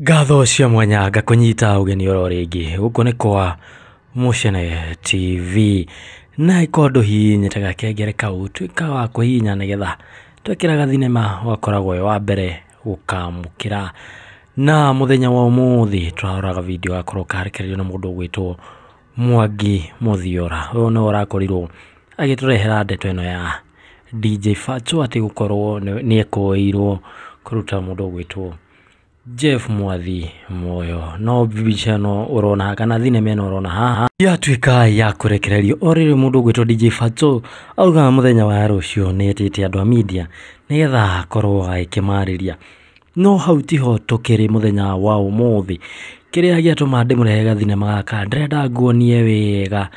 Ngatho cia mwanya ngakũnyita ũgeni oro rĩngĩ gũkũ nĩ kwa Mũcene TV na ĩkorwo ndũhihinyĩte gakengere kau tuĩka wa kũhihinya nĩgetha twekĩra gathinema ũgakoragwo wĩ wa mbere gũkamũkĩra. Na mũthenya wa ũmũthĩ tũraroraga video gakorwo karekererio nĩ mũndũ ũgwĩtwo Mwangi Mũthiora. Ũyũ nĩwe ũrakorirwo agĩtũrehera ndeto ĩno ya DJ Fatxo atĩ gũkorwo nĩ ekũĩirwo kũruta mũndũ ũgwĩtwo Jeff Mwathi muoyo. No mbica ĩno ũrona kana thinema ĩno ũrona haha yatuĩka ya kũrekererio o rĩrĩ mũndũ ũgwĩtwo DJ Fatxo augaga mũthenya wa rũciũ nĩ etĩte andũ a media nĩgetha akorwo agĩkĩmarĩria. No hau tiho tũkĩrĩ mũthenya wa ũmũthĩ. Kĩrĩa gĩatũma ndĩmũrehe gathinema gaka ndĩrenda nguonie wega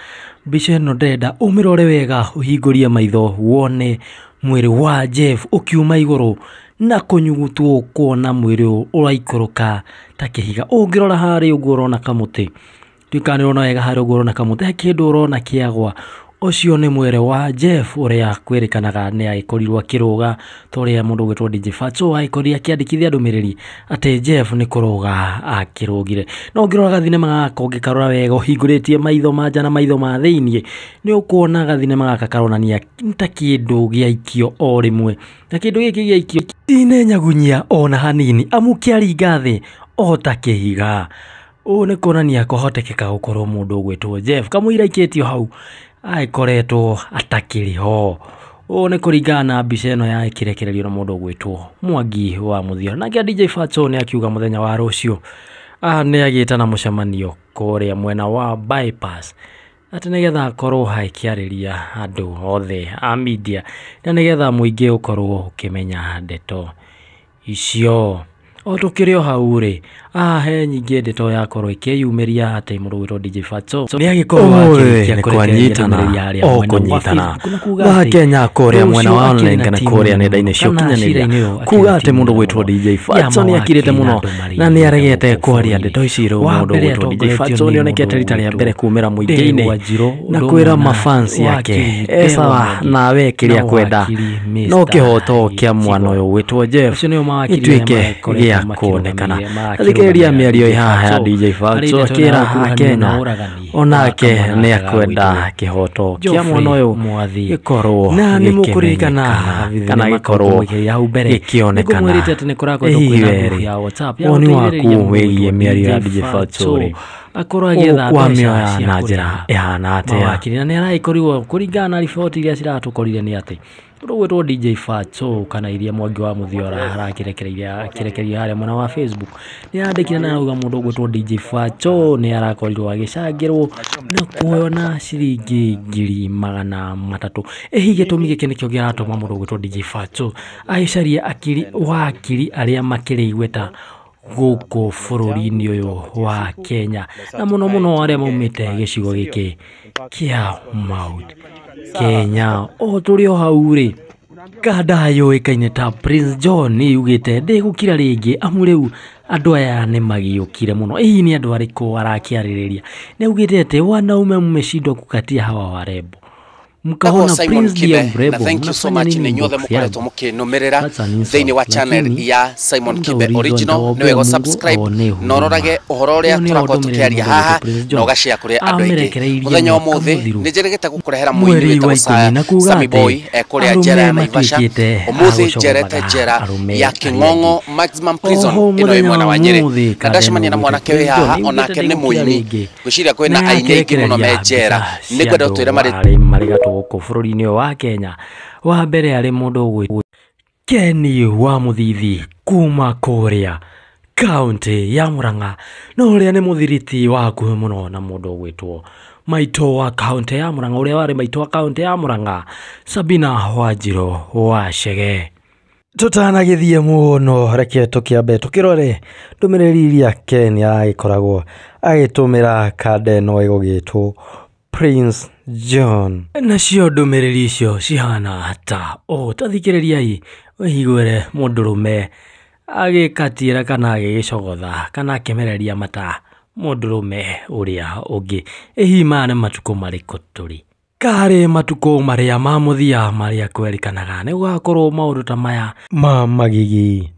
mbica ĩno, ndĩrenda ũmĩrore wega ũhingũrie maitho wone mwĩrĩ wa Jeff ũkiuma igũrũ na kũnyugutwo kuona mwĩrĩ ũyũ ũraikũrũka ta kĩhiga. Ũngĩrora harĩa ũguo ũrona kamũtĩ, tuĩka nĩ ũrona wega harĩa ũguo ũrona kamũtĩ, he kĩndũ ũrona kĩagwa. Ũcio nĩ mwĩrĩ wa Jeff ũrĩa kwĩrĩkanaga nĩ agĩkorirwo akĩrũga ta ũrĩa mũndũ ũgwĩtwo DJ Fatxo agĩkorirwo akĩandĩkithia ndũmĩrĩri atĩ Jeff nĩ kũrũga akĩrũgire. No ũngĩrora gathinema gaka ũngĩkarora wega ũhingũrĩtie maitho ma nja na maitho ma thĩiniĩ nĩ ũkuona gathinema gaka karonania ta kĩndũ gĩaikio o rĩmwe, na kĩndũ gĩkĩ gĩaikio tinenyagunyia ona hanini amu kĩaringa thĩ o ta kĩhiga. Ũũ nĩ kuonania kũhotekeka gũkorwo mũndũ ũgwĩtwo Jeff kamũira aikĩtio hau agĩkoretwo atakĩrĩ ho. Ũũ nĩ kũringana na mbica ĩno yakĩrekererio na mũndũ ũgwĩtwo Mwangi wa Mũthiora. Nake DJ Fatxo nĩ akiuga mũthenya wa rũciũ nĩ agĩtana mũcemanio kũrĩa mwena wa Bypass atĩ nĩgetha akorwo agĩkĩarĩria andũ othe a media na nĩgetha mũingĩ ũkorwo ũkĩmenya ndeto icio. O tũkĩrĩ o hau rĩ, he nyingĩ ndeto yakorwo ĩkĩyumĩria atĩ mũndũ ũgwĩtwo DJ Fatxo nĩ agĩkorwo akĩrĩkia nĩ kũrekereria kwanyitana ndũmĩrĩri harĩa o mwena wa kũnyitana Facebook na kuga wa atĩ Kenya kũrĩa mwena rũciũ wa akĩrĩ online na kana timu kũrĩa nenda-inĩ cia kana ũkinyanĩria cira-inĩ ĩyo akĩrĩ kuga na atĩ timu mũndũ nene ũgwĩtwo mũno DJ ya Fatxo nĩ akirĩte mawakiri na mũno andũ marĩ na nĩ igweta aregete gũkũ kwaria bũrũri-inĩ. ndeto ici rĩu Wa mũndũ mbere ũgwĩtwo DJ atongoretio Fatxo nĩ nĩ onekete mũndũ rita rĩa ũgwĩtwo mbere kumĩra mũingĩ-inĩ Ndegwa Njirũ, na ũndũ kwĩra ũmwe na mafans yake wakiri e Ndegwa sawa Mwangi nawe kĩrĩa na kwenda wakiri no Mr. kĩhoto kĩa mwana Gĩtigo. ũyũ ũgwĩtwo Jeff Acio nĩo mawakiri arĩa gĩtuĩke makoretwo gĩa kuonekana. makĩrũgamĩrĩra Thikĩrĩria makĩrũgamĩrĩra mĩario DJ ĩ haha ya Fatxo DJ harĩ Fatxo ndeto ĩno ya akĩra ũkuruhanu na Akenya ũragani wa onake kamwana nĩ gaka akwenda gagwĩtwo kĩhoto kĩa Geoffrey mwana ũyũ Mwathi. gĩkorwo Na nĩ mũkũririkana gĩkĩmenyekana kana thinema kau gĩkorwo tũmũigĩrĩire hau mbere nĩ gĩkĩonekana. ngũmwĩrĩte atĩ nĩ kũrakoretwo Ĩ kwĩna ngurubu werĩ ya WhatsApp ya woni gũteithĩrĩria waku mũndũ wĩgiĩ ũgwĩtwo mĩario ya DJ DJ Fatxo Fatxo rĩ akorwo agĩetha mbeca ũkwamĩoya cia na njĩra kũrĩha ĩhana atĩa? mawakiri na nĩ aragĩkorirwo kũringana na riboti iria ciratũkorire nĩ atĩ mũndũ ũgwĩtwo DJ Fatxo kana iria Mwangi wa Mũthiora arakĩrekereirie akĩrekereria harĩa mwena wa Facebook nĩ arandĩkire na arauga mũndũ ũgwĩtwo DJ Fatxo nĩ arakorirwo agĩcangĩrwo na kuona ciringi 300,000. Ĩ hihi gĩtũmi gĩkĩ nĩkĩo kĩratũma mũndũ ũgwĩtwo DJ Fatxo agĩcarie akiri wakiri arĩa makĩrĩ igweta gũkũ bũrũri-inĩ ũyũ wa Kenya na mũno mũno arĩa maumĩte gĩcigo gĩkĩ kĩa Mount Kenya. O tũrĩ o hau rĩ, kanda yũĩkaine ta Prince John nĩ yugĩte ndĩgũkira rĩngĩ amu rĩu andũ aya nĩ magiũkire mũno. Ĩ hihi nĩ andũ arĩkũ arakĩarĩrĩria? Nĩ augĩte atĩ wanaume mmeshindwa kukatia hawa warembo Ndagwo mkaona Simon Prince ndiye Kibe na mrembo thank you so mnafanya much nini nĩ inyuothe inbox mũkoretwo yangu? mũkĩnũmĩrĩra That's an thĩinĩ wa insult, channel lakini ya Simon Kibe nitaulizwa Original nĩ nitaombea wega Mungu subscribe aone na ũrorage huruma. ũhoro ũrĩa Ĩyo nĩyo tũrakorwo ndũmĩrĩri tũkĩaria mũndũ ũgwĩtwo haha Prince na John ũgashare kũrĩ andũ aingĩ. amĩrekereirie Mũthenya wa mwaka ũmũthĩ mũthiru nĩ njĩrĩgĩte gũkũrehera mũini mweri wĩtagwo wa 10 na kuga Sammy atĩ Boy e kũrĩa njera arũme ya Naivasha. matuĩkĩte a Ũmũthĩ njerete gũcogothaga njera arũme ya arĩa angĩ. King'ong'o Maximum Prison Oho ĩno ĩ mũthenya mwena wa wa Nyĩrĩ ũmũthĩ na kanda ĩno ndacemania na ũgwĩtwo mwanake wĩ Prince John haha nĩ yugĩte onake nĩ ndĩgũkira mũini rĩngĩ ngwĩciria kwĩna na aini aingĩ mũno me yakĩrekereria njera mbica nĩ cia ngwenda andũ ũtwĩre marĩ arĩ marĩ gatũ gũkũ bũrũri-inĩ ũyũ wa Kenya. Wa mbere arĩ mũndũ ũgwĩtwo Ken wa Mũthithi kuma kũrĩa kaunti ya Murang'a na ũrĩa nĩ mũthiriti wa hakuhĩ mũno na mũndũ ũgwĩtwo maitũ wa kaunti ya Murang'a ũrĩa warĩ maitũ wa kaunti ya Murang'a Sabina Wanjirũ wa Chege. Tũtanagĩthiĩ mũno reke tũkĩambe tũkĩrore ndũmĩrĩri iria Ken aragĩkoragwo agĩtũmĩra kanda ĩno ĩgũgĩtwo Prince John. Nacio ndũmĩrĩri icio cihana ta ũũ, ta thikĩrĩriai wĩiguĩre mũndũrũme agĩkatiĩra kana agĩgĩcogotha kana akĩmereria mata mũndũrũme ũrĩa ũngĩ. Ĩ hihi maya nĩ matukũ marĩkũ tũrĩ? Karĩ matukũ marĩa ma mũthia marĩa kwerĩkanaga nĩ gũgakorwo maũndũ ta maya ma magigi.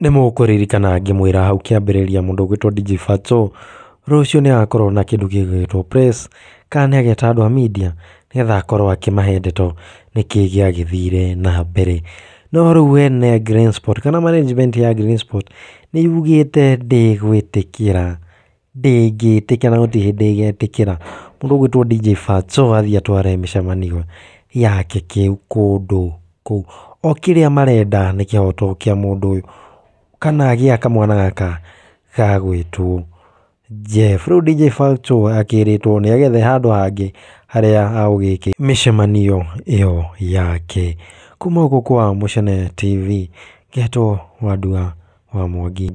Nĩ mũkũririkana ngĩmwĩra hau kĩambĩrĩria mũndũ ũgwĩtwo DJ Fatxo rũciũ nĩ agakorwo na kĩndũ gĩgwĩtwo press, kana nĩ ageta andũ a media nĩgetha akorwo akĩmahe ndeto nĩkĩ gĩagĩthire na mbere. No rĩu ene Green Spot kana management ya Green Spot nĩ yugĩte ndĩgwĩtĩkĩra, ndĩngĩtĩkĩra na gũtirĩ hĩndĩ ĩgetĩkĩra mũndũ ũgwĩtwo DJ Fatxo athiĩ atware mĩcemanio yake kĩu kũndũ kũu. O kĩrĩa marenda nĩ kĩhoto kĩa mũndũ ũyũ kana gĩa kamwana gaka gagwĩtwo Jeff. Rĩu DJ Fatxo akĩrĩtwo nĩ agethe handũ hangĩ harĩa agũgĩkĩra mĩcemanio ĩyo yake. Kuma gũkũ kwa Mũcene TV, ngetwo Wandua wa Mwangi.